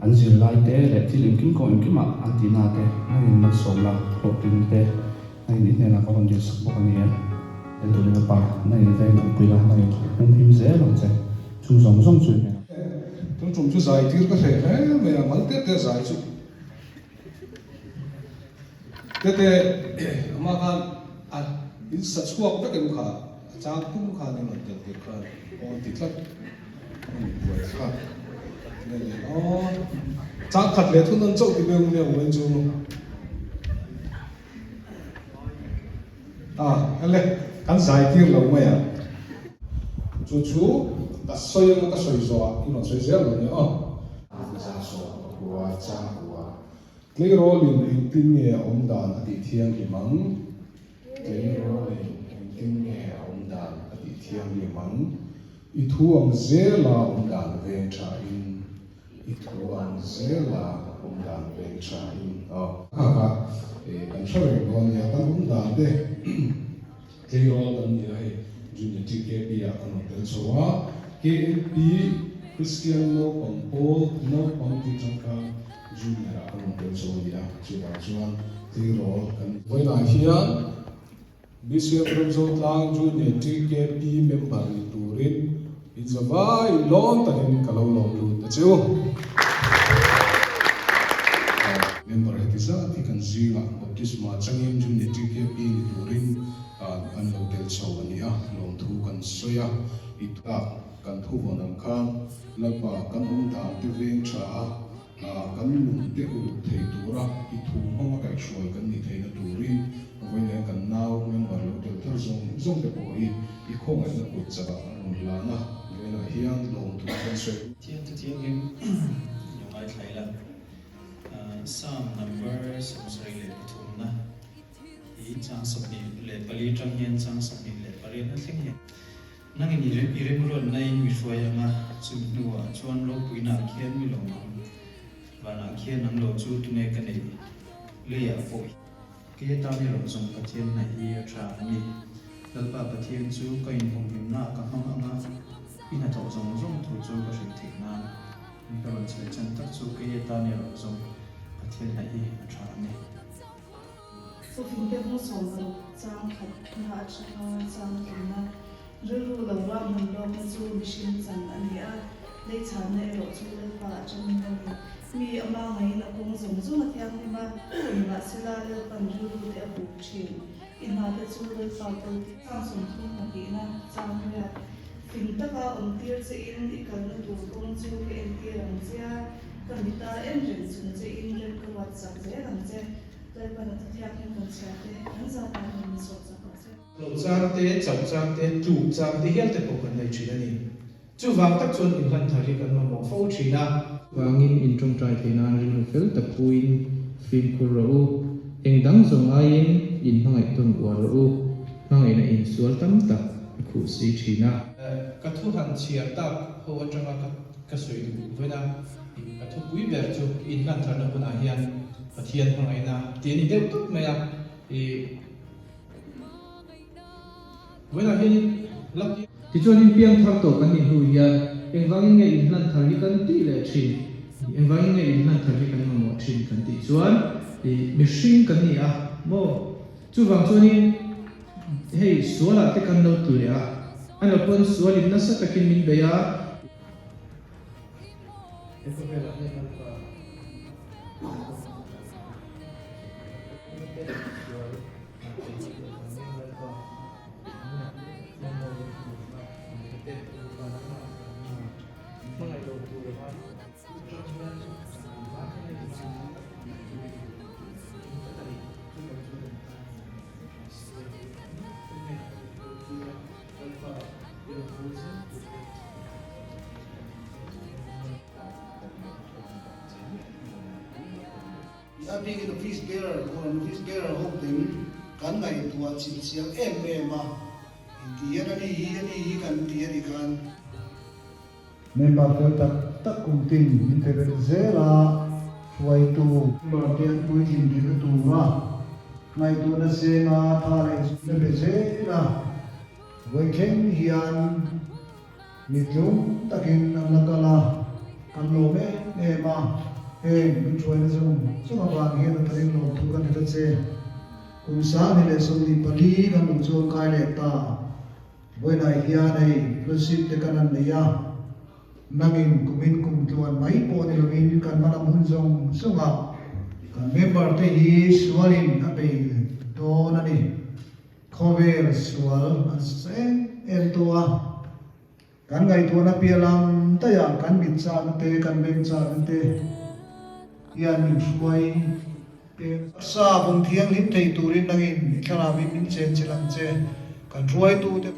An zirlai te leh thil engkim kawng engkimah an tihna te nangin malsawmna hlawhtling te nangin i hnenah ka rawn dilsak bawk a ni e. Tel turin a pa, nangin veng ang pui la, nangin humhim zel ang che, chung zawng zawng chu i hnenah. Tun tum chu zai tir ka hreh hle mai a, mal tete zai chu tete amah khan a in sa chhuak vek em kha a chang tum khan in rawn tel tir khan awn ti tlat. Chang khat leh thun an chauh ti beng nia vawiin chu a ele kan zai tir lo mai a. Chu chu ka sawi anga ka sawi zawh ah i rawn sawi zel lo nia aw. 110 chang kua tleirawl in engtin nge a awm dan a tih thianghlim ang? Tleirawlin engtin nge a awm dan a tih thianghlim ang? I thu ang zela awm dan veng thain, I thu ang zela awm dan veng thain. Aw. Nghak a, kan hre reng dawn nia, kan awm dan te tleirawl kan ni a hei, Junior TKP ah kan rawn tel chho a, KNP Kristian Naupang Pawl Naupang tih tangkang Junior ah kan rawn tel chho a ni a, chuvang chuan tleirawl kan. Vawiinah hian BCM Remzotlang Junior TKP member ni turin inzavai lawm takin ka lo lawm lut a che u. Member heti zat hi kan zingah baptisma changin Junior TKP ni turin an lo tel chho a ni a, lawmthu kan sawi a, i tak kan thuvawn ang khan Lalpa kan awm dan te veng tha a, Kan nun te uluk thei tura i thu hmanga kaihhruai kan nih theihna turin vawiin kan nau member lo tel thar zawng zawng te pawh hi i khawngaihna kut chakah an rawn hlan a, vawiinah hian lawmthu kan sawi. Thiam chu thianghlim i ngaithla ila, Psalm number 73 na hi chang 24 tang hian chang 28 a thleng hian. Nangin i i remruatna in mi hruai ang a, chumi hnuah chuan ropuinaah khian mi lawm ang. Vanah khian ang lo chu tunge ka neih? Leiah pawh hi. Kei atan erawh zawng Pathian hnaih hi a tha a ni. Lalpa Pathian chu ka inhumhimnaah ka hmang ang a, i hnathawh zawng zawng thu chu ka hrilh theih nan. Mi ka rawn chhel chan tak chu kei atan erawh zawng Pathian hnaih hi a tha a ni. Chuving te hmawsawm paruk chang khat na atanga chang tumna rilru lo ruahman lawkna chu mihring chan a ni a, lei chhanna erawh chu Lalpa atangin a ni. Mi ama ngaiin a kawng zawng zawng a thianghlim a, nimahsela Lalpan rilru te a buk thin. I hna te chu Lalpa kawl ti. Chang 30 pahnihna chang riat fing taka awm tir che in i kalna tur kawng chu ka entir ang che a, ka mita en reng chung che in rem ka ruat chak zel ang che. Lalpan a thuthiak hian kan chhiar te kan zat ah hian min sawh chak ang che. Lo chang te, chauh chang te, tluk chang te hial te pawh kan nei thin a ni. Chuvang tak chuan inhlan thar hi kan mamawh fo thin a. Vangin in tawngtai theih nan rilru fel tak puin fimkhur rawh u. Eng dang zawng aiin in hmangaih tawn uar rawh u. Hmangaihna in sual tam tak a khuh si thin a. Ka thu han chhiar tak ho atanga ka sawi duh vawiin a, ka thupui ber chu inhlan tharna hunah hian Pathian hmangaihna tih a ni deuh tawp mai a. Vawiinah hianin lak. Tichuanin piangthar tawh kan nih hnu hian engvangin nge inhlan thar hi kan tih leh thin? Engvangin nge inhlan thar hi kan mamawh thin kan tih chuan ih mihring kan ni a maw? Chuvang chuanin hei sualah te kan lo tlu leh a, a lo pawn sualin nasa takin min bei a. He khawvelah hian Lalpa sual A bikin Office Bearer huan Office Bearer ho ten kan ngaihtuah chipchiang em em a, inti hian a ni hi a ni hi kan ti a nih khan. Member fel tak tak kum tin min pe belh zel a, hruaitu. Member te an puitlin theihna tura ngaihtuahna senga tha leh zukna pe zel a, vawi thleng hian mitlung takin an la kal a. Kan lawm em em a, heng min hruaina zawng zawng avang hian a tarin lawmthu kan hre ta che. Kum 2024 kan lung chuan kai leh ta. Vawiinah hian hei fellowship te kan han nei a, nangin kumin kum tluan mai pawh ni lovin kan hmalam hun zawng zawngah kan member te hi sualin a bei dawn a ni. Khawvel sual an sa em em tawh a. Kan ngaihtuahna piah lam daihah kan mit chakna te, kan beng chakna te hian min hruai peng. Sa vawng thianghlim thei turin nangin i thlarauin min chenchilh ang che, kan hruaitute.